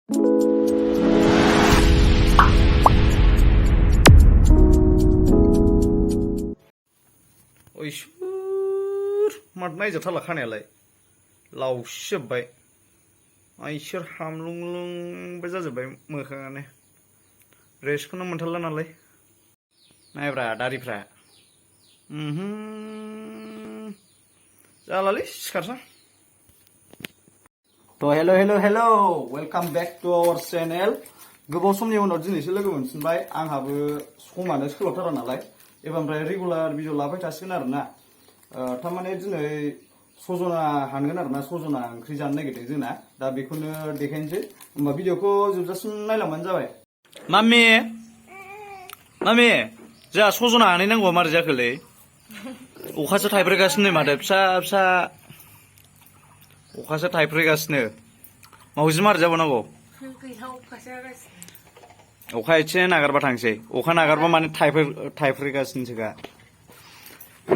Oysur, matnai jathala khanयालाय लावसिजोब्बाय आइसोर हामलुंलुंबो जाजोब्बाय मोखाङानो रेस्टखौनो मोनथारला नालाय नायब्रा दारिफ्रा जालालै सिखारसां थ' hello' welcome back to our channel गोबाव समनि उनाव दिनैसो लोगो मोनफिनबाय आंहाबो समानो सोलाबथारा नालाय एबारनिफ्राय रेगुलार भिडिअ लाबाय थासिगोन आरोना थारमाने दिनै सजना हानगोन आरोना सजना ओंख्रि जानो नागिरदों जोंना दा बेखौनो देखायनोसै होमबा भिडिअखौ जोबजासिम नायलांबानो जाबाय माम्मि जोंहा सजना हानहैनांगौआ मारै जाखोलै अखासो थाइफ्रिगासिनो माथो फिसा फिसा अखासो थाइफ्रिगासिनो मावजि मारै जाबावनांगौ अखा एसे नागारबा थांसै अखा नागारबा माने थाइफ्रिगासिनोसोखा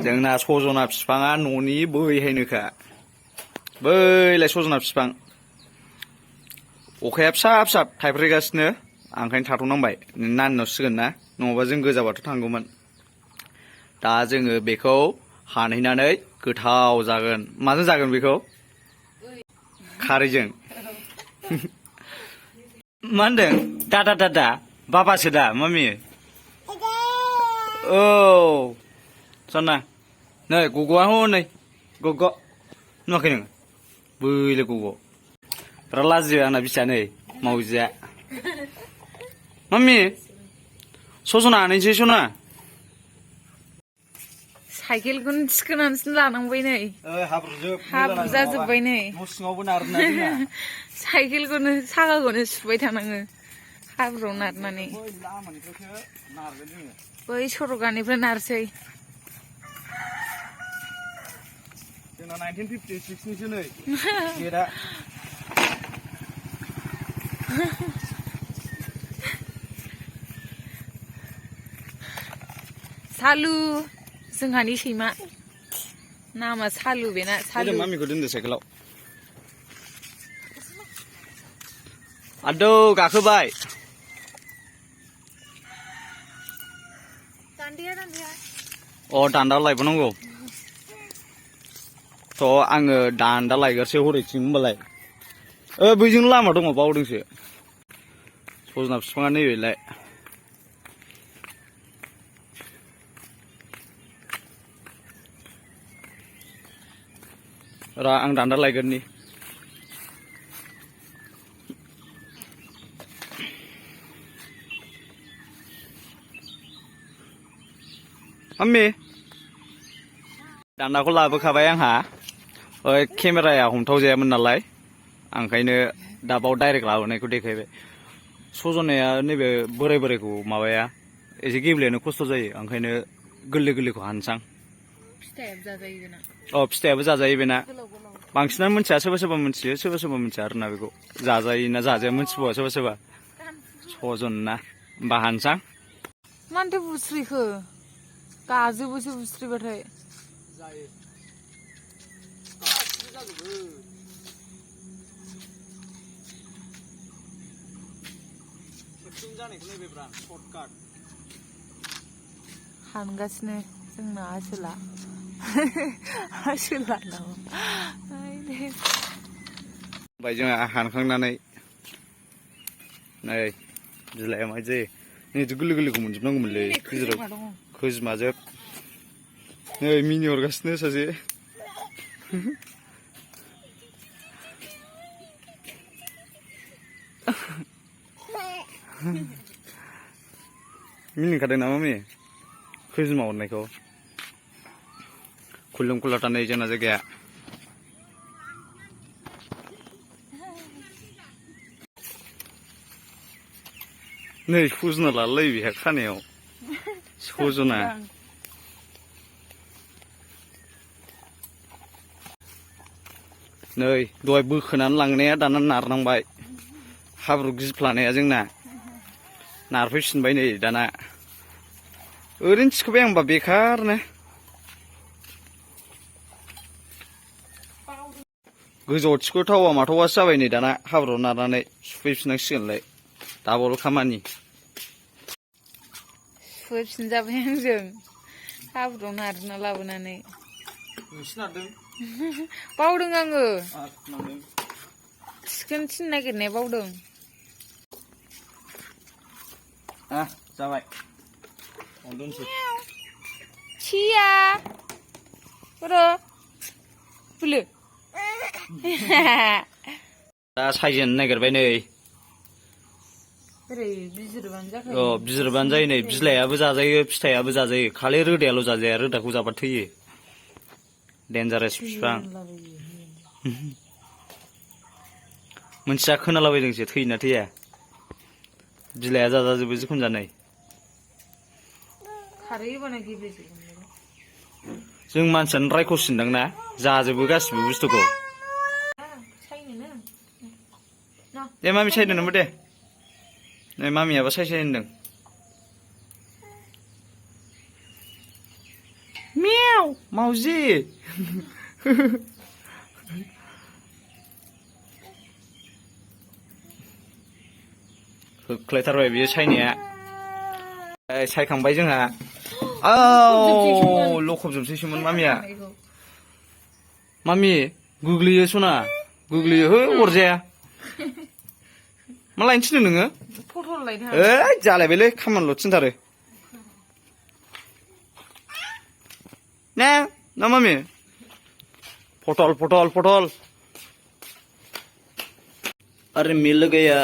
जोंना सजना बिफाङा न'नि बैहायनोखा बैलाय सजना बिफां अखाया फिसा फिसा थाइफ्रिगासिनो आं ओंखायनो थाथ'नांबाय नानिनाव सिगोन ना नङाबा जों गोजाबाथ' थांगौमोन दा जोङो बेखौ हानहैनानै गोथाव जागोन माजों जागोन बेखौ खारैजों मा होनदों दादा बाबासो दा मामि औ सना नै गग'आ हनै गग' नुवाखै नों बैलाय गग' बिराद लाजियो आंना बिसिया नै मावजिया मामि सजना हानहैसै सना साइकेलखौनो थिखोनानैसो लानांबाय नै हाब्रु जाजोब्बाय नै न' सिङावबो नारोना जोंना साइकेलखौनो साखाखौनो सुबाय थानाङो हाब्रुआव नारनानै बै सरगानिफ्राय नारसै जोंना 1956 निसो नै गेटआ सालु जोंहानि सैमा नामा सालु बेना सालु मामिखौ दोनदो साइकेलाव आदौ गाखोबाय अ दान्दा लायबावनांगौ थ' आङो दान्दा लायगारसै हरैथिं होमबालाय बैजों लामा दङ बावदोंसो सजना बिफाङा नैबेलाय रा आं दान्दा लायगोननि माम्मि दान्दाखौ लाबोखाबाय आंहा केमेराया हमथाव जायामोन नालाय ओंखायनो दाबाव डाइरेक्ट लाबोनायखौ देखायबाय सजनाया नैबे बोरायखौ माबाया एसे गेब्लेनो खस्थ' जायो ओंखायनो गोरलैखौ हानसां फिथाइयाबो जाजायो बेना बांसिनानो मिथिया सोरबा मिथियो सोरबा मिथिया आरोना बेखौ जाजायो ना जाजाया मिथिबावा सोरबा सजना होमबा हानसां मानोथो बुस्रिखो गाजोबोसो बुस्रिबाथाय हानगासिनो जोंना आसोला ओमफ्राय जोंहा हानखांनानै नै बिलाइया माबायदि जायो नै गोरलैखौ मोनजोबनांगौमोनलै गेजेराव खोजिमाजोब नै मिनि हरगासिनो सासे मिनिखादों ना मामि खोजिमा हरनायखौ खुलुम खुलाथा नै जोंना जायगाया नै सजना लालाय बेहा खानायाव सजना नै दहाय बोखोनानै लांनाया दाना नारनांबाय हाब्रु गिफ्लानाया जोंना नारफैफिनबाय नै दाना ओरैनो थिखोबाय आंबा बेखारनो गोजौआव थिखोथावा माथावासो जाबाय नै दाना हाब्रुआव नारनानै सुफैफिननांसिगोनलाय दाबल खामानि सुफैफिनजाबाय आंजों हाब्रुआव नारना लाबोनानै नोंसो नारदों बावदों आङो नारदों थिखोनो थिन नागिरनाया बावदों जाबाय दोनसै छिया रो फुलो दा सायजेननो नागिरबाय नै ओरै बिजिरबानो जाखायो अ बिजिरबानो जायो नै बिलाइआबो जाजायो फिथाइआबो जाजायो खालि रोदायाल' जाजाया रोदाखौ जाबा थैयो डेन्जारेस बिफां मोनथिया खोनालाबायदोंसो थैयोना थैया बिलाइआ जाजाजोबो जिखुनु जानाय खारै होबानो गेब्लेजोबो जों मानसियानो रायख'सिनदां ना जाजोबो गासिबो बुस्थुखौ दे मामि सायदो नोंबो दे नै मामियाबो सायसै होनदों मियाव मावजि होख्लायथारबाय बियो सायनाया सायखांबाय जोंहा लखबजोबसैसोमोन मामिया मामि गोग्लैयो सना गोग्लैयो हो अरजाया मा लायनो थिनदों नोङो पटल लायनो जालायबायलै खामानिल' थिनथारो ना मामि पटल पटल पटल अरे मिल गया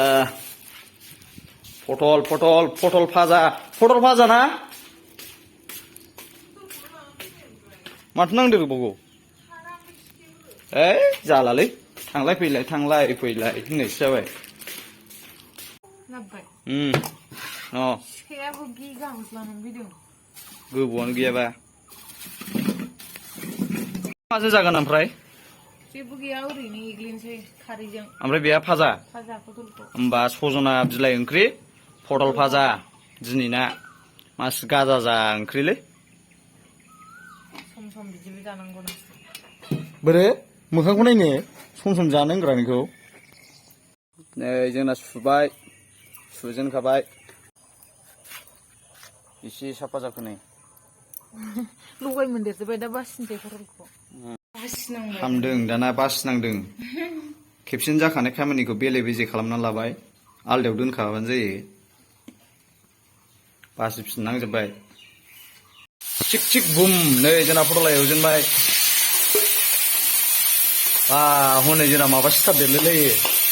पटल पटल पटल भाजा ना माथो नांदेरबावगौ जालालै थांलाय फैलाय होननायसो जाबाय सेयाबो गिगाहैफ्लानानै फैदों गोबौआनो गैयाबा माजों जागोन ओमफ्राय जेबो गैया ओरैनो एग्लिनोसै खारैजों ओमफ्राय बेहा भाजा पटलखौ होमबा सजना बिलाइ ओंख्रि पटल भाजा दिनैना मास गाजा ओंख्रिलै सम सम बिदिबो जानांगौ ना बोरो मोखांखौ नायनो सम सम जानो होनग्रानिखौ नै जोंना सुजेनखाबाय इसे साफा जाखो नै लगाय मोनदेरजोब्बाय दा बासिनोसै पटलखौ हामदों दाना बासिनांदों खेबसेनो जाखानाय खामानिखौ बेले बेजे खालामना लाबाय आलदायाव दोनखाबानो जायो बासिफिननांजोब्बाय चिक चिक बुम नै जोंना पटला एवजेनबाय हनै जोंना माबा सिथाबदेरलायलायो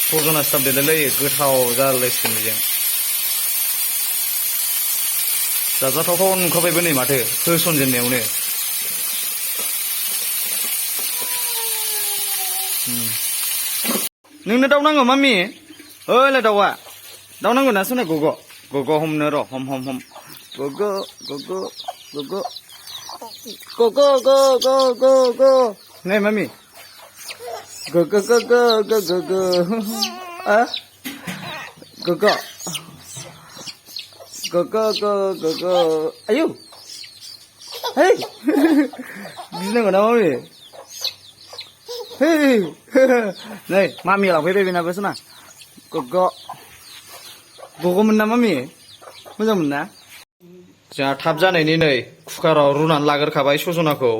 सजना सिथाबदेरलायलायो गोथाव जालायसिगोन बेजों जाजाथावथाव नुखाबायबो नै माथो होसनजेननायावनो नोंनो दाउ नांगौ मामि ओइलाय दाउआ दाउ नांगौ ना सोना गग' हमनो र' हम गग' नै मामि गग' आयौ है गिनांगौ ना मामि नै मामि लांफैबाय बेनाबो सना गग'मोन ना मामि मोजांमोन ना जोंहा थाब जानायनि नै कुकाराव रुनानै लाग्रोखाबाय सजनाखौ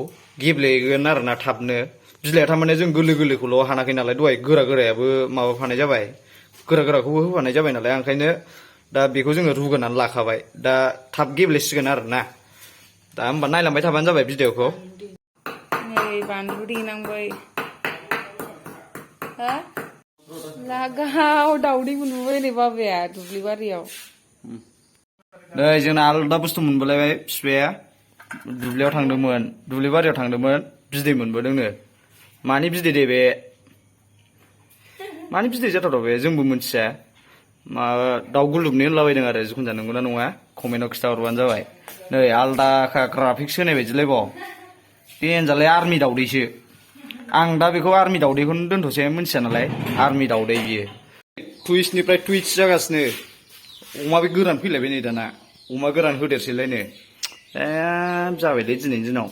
गेब्लेगोन आरोना थाबनो बिलाइया थारमाने जों गोरलैखौल' हानाखै नालाय दहाय गोरायाबो माबाफानाय जाबाय गोराखौबो होफानाय जाबाय नालाय ओंखायनो दा बेखौ जोङो रुगोनानै लाखाबाय दा थाब गेब्लेसिगोन आरोना दा होमबा नायलांबाय थाबानो जाबाय भिडिअखौ नै बानलु देनांबाय लागाव दावदै मोनबोबाय नै बाबाया दुब्लि बारियाव नै जोंना आलदा बुस्थु मोनबोलायबाय बिफाया दुब्लियाव थांदोंमोन दुब्लि बारियाव थांदोंमोन बिदै मोनबोदोंनो मानि बिदै दे बे मानि बिदै जाथावथाव बे जोंबो मिथिया माबा दाउ गुलुबनि होनलाबायदं आरो जिखुनु जाया नंगौना नङा कमेन्टआव खिथाहरबानो जाबाय नै आलदाखा ग्राफिक्स होनाय बायदिलायबाव देनजारलाय आर्मि दाउदैसो आं दा बेखौ आर्मि दाउदैखौनो दोनथ'सै मिथिया नालाय आर्मि दाउदै बियो टुइस्टनिफ्राय टुइस्ट जागासिनो अमा बे गोरान फैलायबाय नै दाना अमा गोरान होदेरसैलायनो जाबायलै दिनैनि दिनाव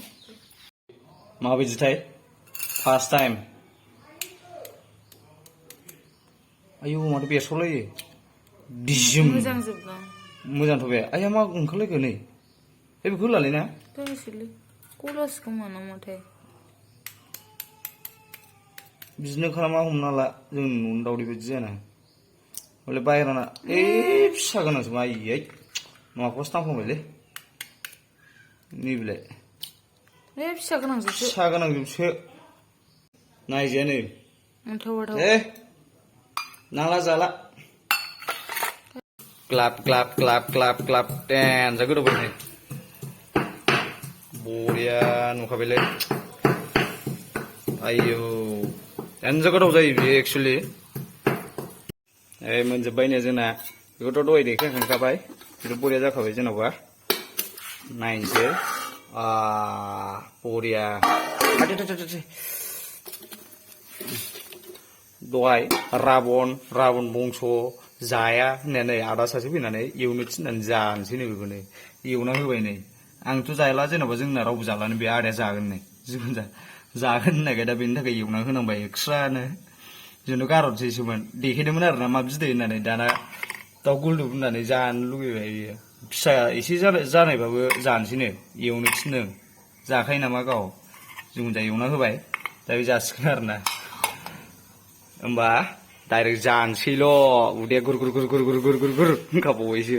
माबायदिथाय फार्स्ट टाइम आयौ माथो बेरस'लायो दिजोम मोजां जोबना मोजांथ' बे आइया मा ओंखारलायखो नै बेखौ होलालै ना दसेलै गलासो खोमा नामाथाय बिदिनो खालामा हमना ला जों न'नि दावदै बायदि जाना हले बाहेराना फिसा गोनांसो मा आयै माबाखौसो नांफ्लांबायलै नैबेलाय फिसा गोनांजोबसो फिसा गोनांजोबसो नायजाया नै थावा नाला जाला ग्लाब ग्लाब ग्लाब ग्लाब ग्लाब देनजा गोदौबाय नै बरिया नुखाबायलै आयौ देनजा गोथाव जायो बेयो एक्सुवेलि मोनजोब्बाय नो जोंना बेखौथ' दहाय देखायखांखाबाय बेथ' बरिया जाखाबाय जेन'बा नायनोसै बरिया दहाय राबन बंस' जाया होननानै आदा सासे फैनानै एवनो थिननानै जानोसै नै बेखौनो एवना होबाय नै आंथ' जायला जेन'बा जोंना रावबो जालानो बे आदाया जागोन नै जिखुनु जागोन होननायखाय दा बेनि थाखाय एवना होनांबाय एक्सट्रानो जोंथ' गारहरसैसोमोन देखायदोंमोन आरोना मा बिदै होननानै दाना दाउ गुलदुब होननानै जानो लुगैबाय बियो फिसा एसे जानायबाबो जानोसैनो एवनो थिनदों जाखायो नामा गाव जिखुनु एवना होबाय दा बे जासिगोन आरोना होमबा डाइरेक्ट जानोसैल' उदैया गुर गुर गुर गुर गुर गुर गुर गुर होनखाबावबायसो